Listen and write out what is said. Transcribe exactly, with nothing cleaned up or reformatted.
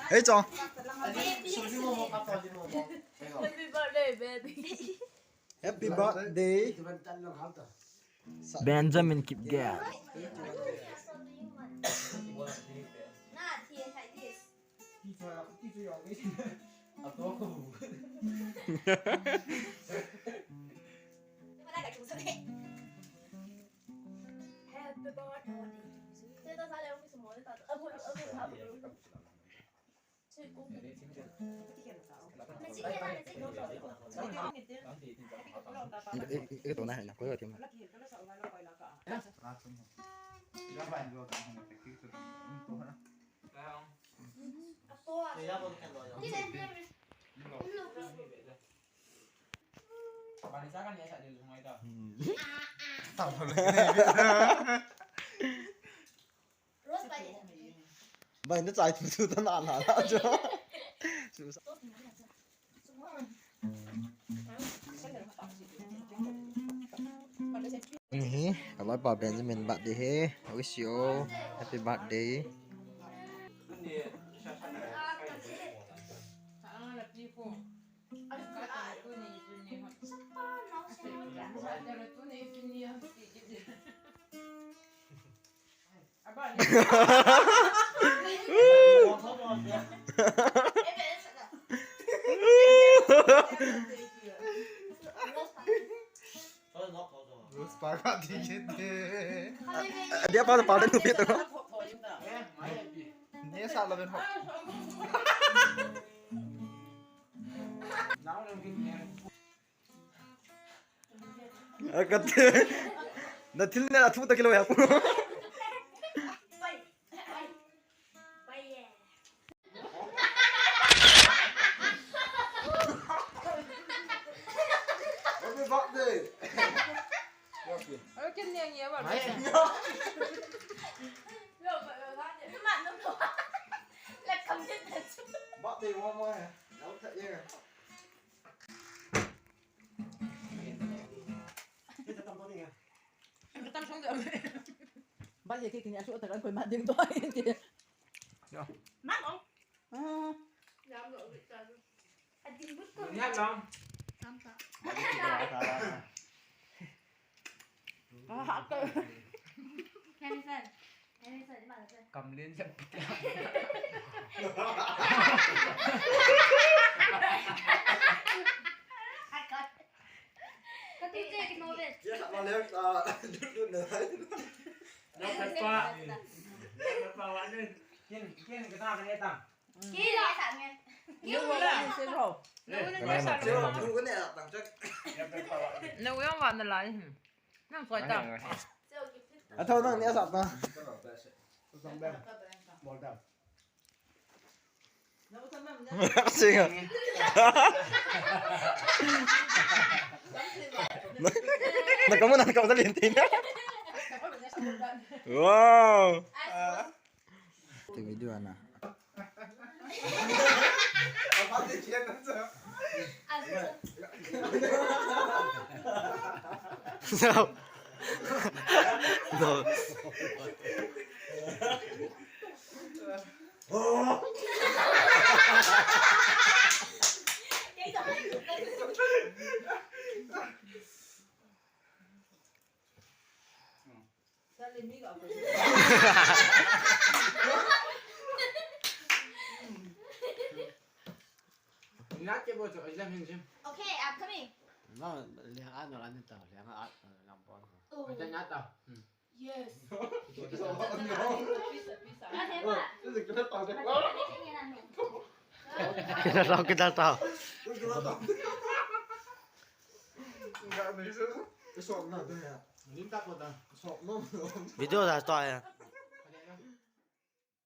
Hei, Chong. Happy birthday, baby. Happy birthday. Benjamin Kipgen. Ito na, ito na. Bai na chai thu chu ta na la la chu. Ni, aloipa Benjamin birthday he. I wish you all happy birthday. Rose pa ka ti ke te. Dia pa pa nu pi to. Ne sa la ben ho. Akat. Na thil ne la thu ta kilo ya pu. Happy birthday. Birthday one more. Don't take you. Bal ye kini asu ta kan koi ma ding to. Mang ong. Ah. Ading but ko. Nya lang. Tam ta. Ah, ka. Kenny san. Kenny san, ma san. Kamlen sa. Kati je ki no ve. Yes, ma le ta. Dut dut na. Dau khat pa. Dau khat pa wa ne. Kin kin ka ta ka ne ta. Ki la sa nge. Ki la sa nge. Lu ne sa. Lu ne sa tang chak. Na u yang wa na lai. Nang soi ta. A thau nang ne sa ta. Sing. Na kamu na kamu sa lintin. Wow. Ti video ana. No. No. Okay, I'm coming. No, liang a no la ni ta, liang a, a, lam pon. Oh. Oi ta nya ta. Hmm. Yes. Pizza, pizza. Kita tahu, kita tahu. Video dah stop ya.